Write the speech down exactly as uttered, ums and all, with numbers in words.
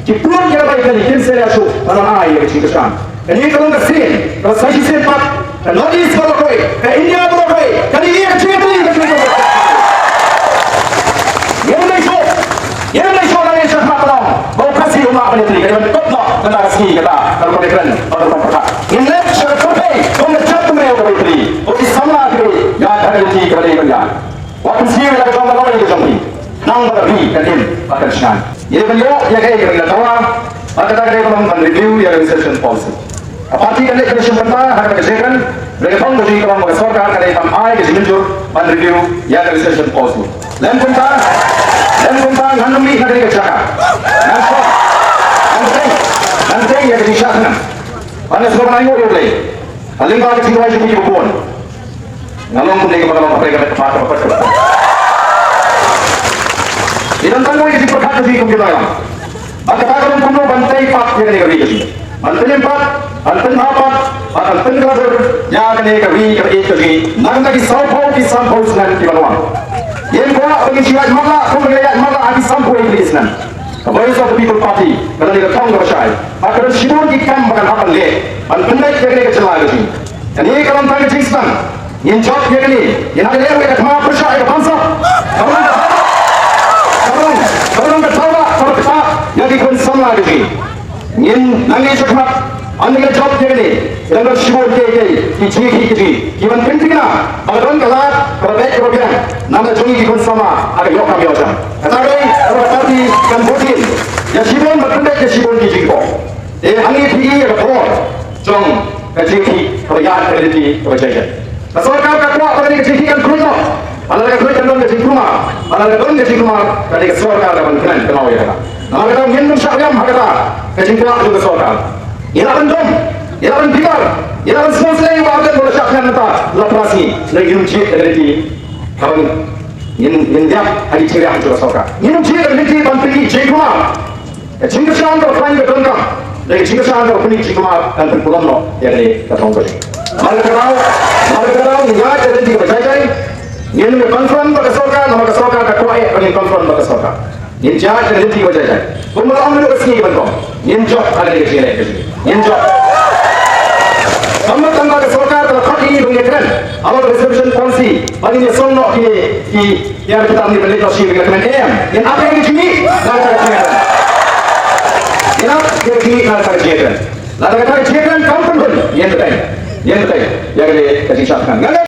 Ki pud ki la bai kane kim sngewsih shuh ban ai ïa ka jingkyrshan. Kane ka long ka sien kaba sa shisien pat ka North East baroh kawei, ka India baroh kawei, kane ka jingkylli ka jingkylli. Ngim lei shuh, ngim lei shuh, nang ïa sha khmat ba long ba u Khasi u mah ban ïatylli, ka dei ban kut noh kata ka sngi, kata ka rukom ïakren, ka rukom pyrkhat. Ngin leit sha ka pyrthei kum ka jaitbynriew kaba ïatylli, ba ki samla ki ïaid ha ka lynti kaba dei ban ïaid. Wat pynsngew ïa la ka jong ka lawei ka jong phi. Nang ba ka ri kan im bad kan shngaiñ. Ïa ban ïoh ïa kaei kaba ngi la dawa, bad kata ka dei ka long ban review ïa ka reservation policy. Ka party kan leit ban shim bynta ha kata ka jingkren, hynrei ka thong ka jong ngi ka long ba ka sorkar ka dei ban ai ka jingmynjur ban review ïa ka reservation policy. Lem kumta, lem kumta ngan ym mih na kane ka jaka. Ngan shong, ngan teng, ngan teng ïa ka jingshah thngan. Bad ngan sngewbha ban ainguh ïa U Blei ha lyngba ka jingduwai jong phi kiba bun. Nga long kumne kaba nga long, hynrei ka dei ka pat kaba pat kaba. Ngi don tang kawei ka jingpyrkhat ka jong ngi kum ki nongïalam. Bad kata ka long kumno ban tei pat ïa kane ka ri ka jong ngi, ban pynïeng pat, ban pynbha pat, bad ban pynkylla dur ïa kane ka ri kaba ïeit ka jong ngi na ka bynta ki sawphew ki sanphew snem kiban wan. Ngim kwah ba ngin shu ïaid matlah kumba ngi la ïaid matlah ha ki sanphew ïa ki snem. Ka Voice of the People Party ka don ïa ka thong kaba shai, bad ka don shibun ki kam ba kan hap ban leh ban pyndait ïa kane ka jylla ka jong ngi. Kane ka long tang ka jingsdang. Ngin jop ïa kane. Ngin hap ban leh ïa ka thma pyrshah ïa ka bamsap. Ka long, ka long, ka long ka thaw ba kaba ktah ïa ki khun samla ka jong ngi. Ngin nang ïa sha khmat, ynda ngin jop ïa kane, dang don shibun kiei kiei ki jingïakhih ki jong ngi kiban pynthikna ba ka don ka lad kaba beit kaba biang na ka bynta jong ngi ki khun samla ha ka ïoh kam ïoh jam. Kata ka dei kaba ka party kan bud ïa shibun, ban pyndait ïa shibun ki jingkyrkhu. Te hangne phi i ïa ka bor jong ka jingïakhih kaba ïaid ha ka lynti kaba jai jai. Ka sorkar ka kwah ba kane ka jingïakhih kan khuid noh. Ba lada ka khuid kan don ka jingkulmar, ba lada ka don ka jingkulmar ka dei ka sorkar kaban kren kynmaw ïa kata. Namar kata ngin ym shah ïam ha kata ka jingkwah jong ka sorkar. Ïa la ban dom, ïa la ban bitar, ïa la ban sngewsynei ba ïa kata ba la shah kren mynta la phra sngi, hynrei ngin ym jied ïa ka lynti kaban, ngin, ngin ïap ha ki jingriam jong ka sorkar. Ngin ym jied ïa ka lynti ban pynïaid jingkulmar. Ka jingkyrshan kaba khlaiñ ka donkam, da ka jingkyrshan kaba pynïaid jingkulmar kan pynkulmar noh ïa kane ka thong ka jong ngi. Namar kata ka daw, namar kata ka daw ngin ïaid ïa ka lynti kaba jai jai. Ngin ym confront bad ka sorkar, namar ka sorkar ka kwah eh ba ngin confront bad ka sorkar. Ngin ïaid ïa ka lynti kaba jai jai. Kumba la ong naduh ka sngi ka ban kong, ngin jop ha kane ka jingïaleh ka jong ngi. Ngin jop. Kam tang ba ka sorkar ka la khot ïa ngi ba ngin ïakren halor ka reservation policy ba ngin ïasong noh kine ki Ïa kita ni balik noh shi balik kmen em. Ngin ap ïa ka jingmih na kata ka jingkren. Ngin ap ïa ka jingmih na kata ka jingkren. Lada kata ka jingkren kam pynbun, ngin bteng, ngin bteng ïa kane ka jingshah thngan.